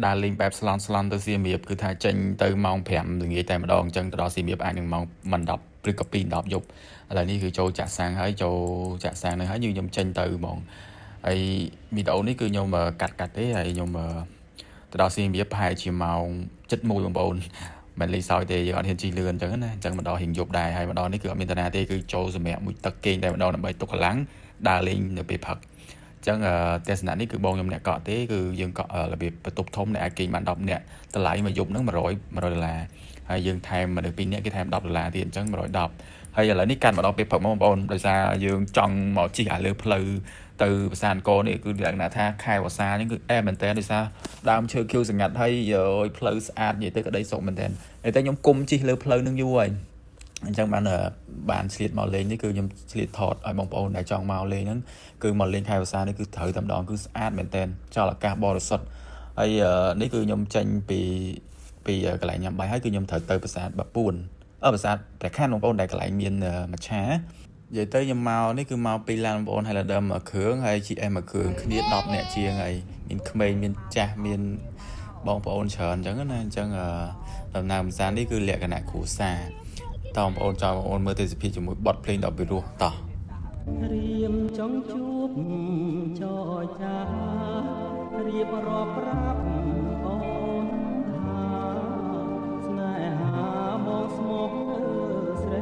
ដើរលេងបែបស្លន់ស្លន់ទៅសៀមរាបគឺថាចេញទៅម៉ោង5ល្ងាចតែម្ដងអញ្ចឹងទៅដល់សៀមរាបអាចនឹងម៉ោងមិន10ឬក៏2 10យប់ឥឡូវនេះគឺចូលចាក់សាំងហើយចូលចាក់សាំងនឹងហើយយើងខ្ញុំចេញទៅហ្មងហើយវីដេអូនេះគឺខ្ញុំកាត់កាត់ទេហើយខ្ញុំទៅដល់សៀមរាបប្រហែលជាម៉ោង7:01បងប្អូនមិនលេងសើចទេយើងអត់ហ៊ានជិះលឿនអញ្ចឹងណាអញ្ចឹងមកដល់រៀងយប់ដែរហើយមកដល់នេះគឺអត់មានតាណាទេគឺចូលសម្រាប់មួយទឹកគេងតែម្ដងដើម្បីទុកកម្លាំងដើរលេងនៅពេលព្រឹក អញ្ចឹងទស្សនៈនេះគឺបងខ្ញុំអ្នកកក់ទេគឺយើងកក់របៀបបន្ទប់ធំដែលអាចគេងបាន10នាក់តម្លៃមួយយប់ហ្នឹង100 100ដុល្លារហើយយើងថែមមនុស្ស2នាក់គេថែម10ដុល្លារទៀតអញ្ចឹង110ហើយឥឡូវនេះកាន់មកដល់ពេលព្រឹកមកបងប្អូនដោយសារយើងចង់មកជិះអាលើផ្លូវទៅប្រាសាទអង្គរនេះគឺលក្ខណៈថាខែវស្សានេះគឺអែមែនតើដោយសារដើមឈើខៀវសងាត់ហើយផ្លូវស្អាតនិយាយទៅក្តីសុខមែនតើតែខ្ញុំគុំជិះលើផ្លូវនឹងយូរហើយអញ្ចឹងបានបានឆ្លៀតមកលេងនេះគឺខ្ញុំឆ្លៀតថតឲ្យបងប្អូនដែលចង់មកលេងហ្នឹងគឺមកលេងខែវស្សានេះគឺត្រូវតែម្ដងគឺស្អាតមែនតើចោលអាកាសបរិសុទ្ធហើយនេះគឺខ្ញុំចេញពីកន្លែងញ៉ាំបាយហើយគឺខ្ញុំត្រូវទៅប្រាសាទបាពួនអឺប្រាសាទព្រះខ័នបងប្អូនដែលកន្លែងមានមច្ឆានិយាយទៅខ្ញុំមកនេះគឺមកពីឡានបងប្អូន Highlander មួយគ្រឿងហើយ GS មួយគ្រឿងគ្នា10នាក់ជាងហើយមានក្មេងមានចាស់មានបងប្អូនច្រើនអញ្ចឹងណាអញ្ចឹងដំណើរកម្សាន្តនេះគឺលក្ខណៈគ្រួសារតើបងប្អូនចង់បងប្អូនមើលទេសភាពជាមួយបទភ្លេងដ៏ពិរោះតោះ រៀមចង់ជួបចរចារៀបរាប់ប្រាប់អូនថាស្នេហាមកស្មោះស្រី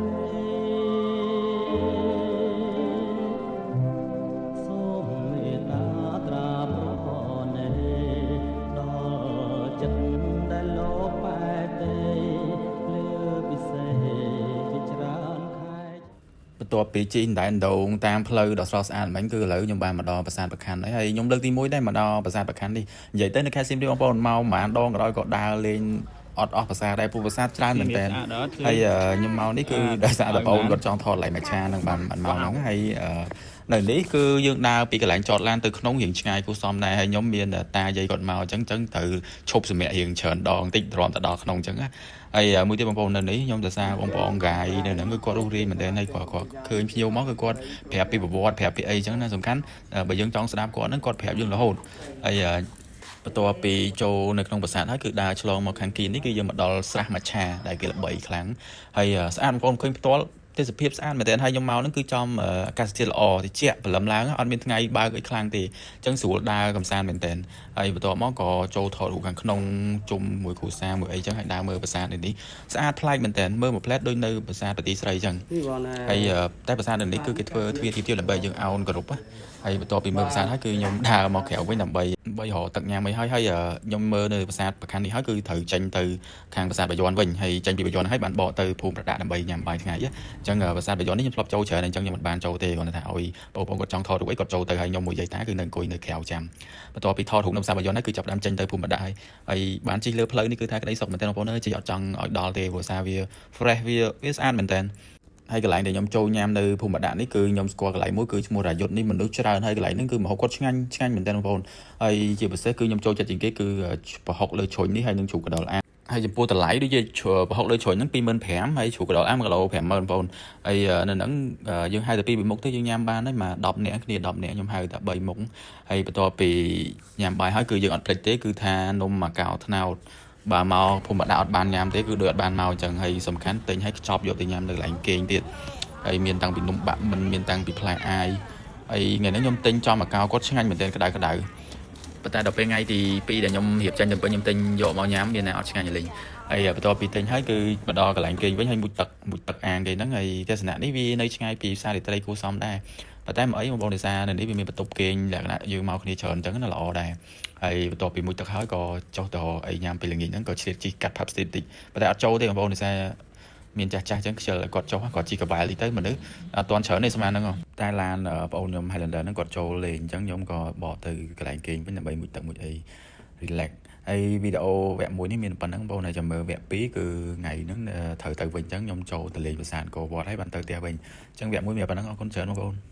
សូមមេត្តាត្រាប្រណីដល់ចិត្តដែលលោកបែកទេលើពិសេសជាច្រើនខែ បន្ទាប់ពីជិះដែនដងតាមផ្លូវដ៏ស្រស់ស្អាតមិញគឺឥឡូវខ្ញុំបានមកដល់ប្រាសាទព្រះខ័នហើយហើយខ្ញុំលើកទី1ដែរមកដល់ប្រាសាទព្រះខ័ននេះនិយាយទៅនៅខេត្តសៀមរាបបងប្អូនមកប្រហែលដងក៏ដោយក៏ដើរលេងអត់អស់ប្រាសាទដែរព្រោះប្រាសាទច្រើនមែនតើហើយខ្ញុំមកនេះគឺដោយសារតែបងប្អូនគាត់ចង់ថតឡៃមច្ឆានឹងបានបានមកហ្នឹងហើយនៅនេះគឺយើងដើរពីកន្លែងចតឡានទៅក្នុងរៀងឆ្ងាយគួរសមដែរហើយខ្ញុំមានតាយាយគាត់មកអញ្ចឹងអញ្ចឹងត្រូវឈប់សម្រាករៀងច្រើនដងតិចទ្រាំទៅដល់ក្នុងអញ្ចឹងណាហើយមួយទៀតបងប្អូននៅនេះខ្ញុំសរសើរបងប្អូនកាយនៅហ្នឹងគឺគាត់រុះរាយមែនទែនហើយគាត់គាត់ឃើញភ្ញៀវមកគឺគាត់ប្រាប់ពីប្រវត្តិប្រាប់ពីអីអញ្ចឹងណាសំខាន់បើយើងចង់ស្ដាប់គាត់ហ្នឹងគាត់ប្រាប់យើងរហូតហើយបន្ទាប់ពីចូលនៅក្នុងប្រាសាទហើយគឺដើរឆ្លងមកខាងគីនេះគឺយើងមកដល់ស្រះមច្ឆាដែលគេល្បីខ្លាំងហើយស្អាតបងប្អូនឃើញផ្ទាល់ទេសភាពស្អាតមែនទែនហើយខ្ញុំមកហ្នឹងគឺចំអាកាសធាតុល្អត្រជាក់ព្រលឹមឡើងអត់មានថ្ងៃបើកអីខ្លាំងទេអញ្ចឹងស្រួលដើរកំសាន្តមែនទែនហើយបន្ទាប់មកក៏ចូលថតរូបខាងក្នុងជុំមួយគ្រួសារមួយអីចឹងហើយដើរមើលប្រាសាទនេះស្អាតប្លែកមែនទែនមើលមួយផ្លែតដូចនៅប្រាសាទបន្ទាយស្រីចឹងហើយតែប្រាសាទនេះគឺគេធ្វើទ្វារទីទៀតដើម្បីយើងអោនគោរពហើយបន្ទាប់ពីមើលប្រាសាទហើយគឺខ្ញុំដើរមកក្រៅវិញដើម្បីដើម្បីរកទឹកញ៉ាំអីហើយហើយខ្ញុំមើលនៅប្រាសាទព្រះខ័ននេះហើយគឺត្រូវចេញទៅខាងប្រាសាទបាយ័នវិញហើយចេញពីបាយ័នហើយបានបកទៅភូមិប្រដាក់ដើម្បីញ៉ាំបាយថ្ងៃអញ្ចឹងប្រាសាទបាយ័ននេះខ្ញុំធ្លាប់ចូលច្រើនអញ្ចឹងខ្ញុំមិនបានចូលទេគ្រាន់តែថាឲ្យបងប្អូនគាត់ចង់ថតរូបអីគាត់ចូលទៅហើយខ្ញុំមួយយាយតាគឺនៅអង្គុយនៅក្រៅចាំបន្ទាប់ពីថតរូបនៅប្រាសាទបាយ័នហើយគឺចាប់ផ្ដើមចេញទៅភូមិប្រដាក់ហើយហើយបានជិះលើផ្លូវនេះគឺថាក្តីសុខមែនទែនបងប្អូនអើយជិះអត់ចង់ឲ្យដល់ទេព្រោះសារវា fresh វាវាស្អាតមែនទែនហើយកន្លែងដែលខ្ញុំចូលញ៉ាំនៅភូមិបាដាក់នេះគឺខ្ញុំស្គាល់កន្លែងមួយគឺឈ្មោះរាយុទ្ធនេះមនុស្សច្រើនហើយកន្លែងហ្នឹងគឺម្ហូបគាត់ឆ្ងាញ់ឆ្ងាញ់មែនទែនបងប្អូនហើយជាពិសេសគឺខ្ញុំចូលចិត្តជាងគេគឺប្រហុកលើជ្រុញនេះហើយនឹងជ្រូកកណ្ដុរអាំហើយចំពោះតម្លៃដូចជាប្រហុកលើជ្រុញហ្នឹង25,000ហើយជ្រូកកណ្ដុរអាំ1គីឡូ50000បងប្អូនហើយនៅហ្នឹងយើងហៅតែពីរមុខទេយើងញ៉ាំបានហើយមក10នាក់គ្នា10នាក់ខ្ញុំហៅតែ3មុខហើយបន្ទាប់ពីញ៉ាំបាយហើយគឺយើងអត់ភ្លេចទេគឺថានំមួយកោត្នោតបើមកភូមិបាដាក់អត់បានញ៉ាំទេគឺដូចអត់បានមកអញ្ចឹងហើយសំខាន់ទិញឲ្យខ្ចប់យកទៅញ៉ាំនៅកន្លែងគេងទៀតហើយមានតាំងពីនំបាក់មិនមានតាំងពីផ្លែអាយហើយថ្ងៃនេះខ្ញុំទិញចំមួយកោគាត់ឆ្ងាញ់មែនទែនក្តៅក្តៅប៉ុន្តែដល់ពេលថ្ងៃទី2ដែលខ្ញុំរៀបចេញទៅវិញខ្ញុំទិញយកមកញ៉ាំមានតែអត់ឆ្ងាញ់លេងហើយបន្ទាប់ពីទិញហើយគឺមកដល់កន្លែងគេងវិញហើយមុជទឹកមុជទឹកអាងគេហ្នឹងហើយទស្សនៈនេះវានៅឆ្ងាយពីផ្សាររាត្រីគួរសមដែរប៉ុន្តែមកអីបងប្អូនដោយសារនៅនេះវាមានបន្ទប់គេងលក្ខណៈយើងមកគ្នាច្រើនអញ្ចឹងណាល្អដែរហើយបន្ទាប់ពីមុជទឹកហើយក៏ចុះទៅអីញ៉ាំពេលល្ងាចហ្នឹងក៏ឆ្លៀតជិះកាត់ pub street តិចប៉ុន្តែអត់ចូលទេបងប្អូនដោយសារមានចាស់ចាស់អញ្ចឹងខ្ជិលគាត់ចុះគាត់ជិះកបែលតិចទៅមនុស្សអត់ទាន់ច្រើនទេស្មានហ្នឹងតែឡានបងអូនខ្ញុំ Highlander ហ្នឹងគាត់ចូលលេងអញ្ចឹងខ្ញុំក៏បកទៅកន្លែងគេងវិញដើម្បីមុជទឹកមុជអី relax ហើយវីដេអូវគ្គមួយនេះមានប៉ុណ្ណឹងបងប្អូនហើយចាំមើលវគ្គ2គឺថ្ងៃហ្នឹងត្រូវទៅវិញអញ្ចឹងខ្ញុំចូលទៅលេងប្រាសាទអង្គរវត្តហើយបានទៅផ្ទះវិញអញ្ចឹងវគ្គមួយមានប៉ុណ្ណឹងអរគុណច្រើនបងប្អូន។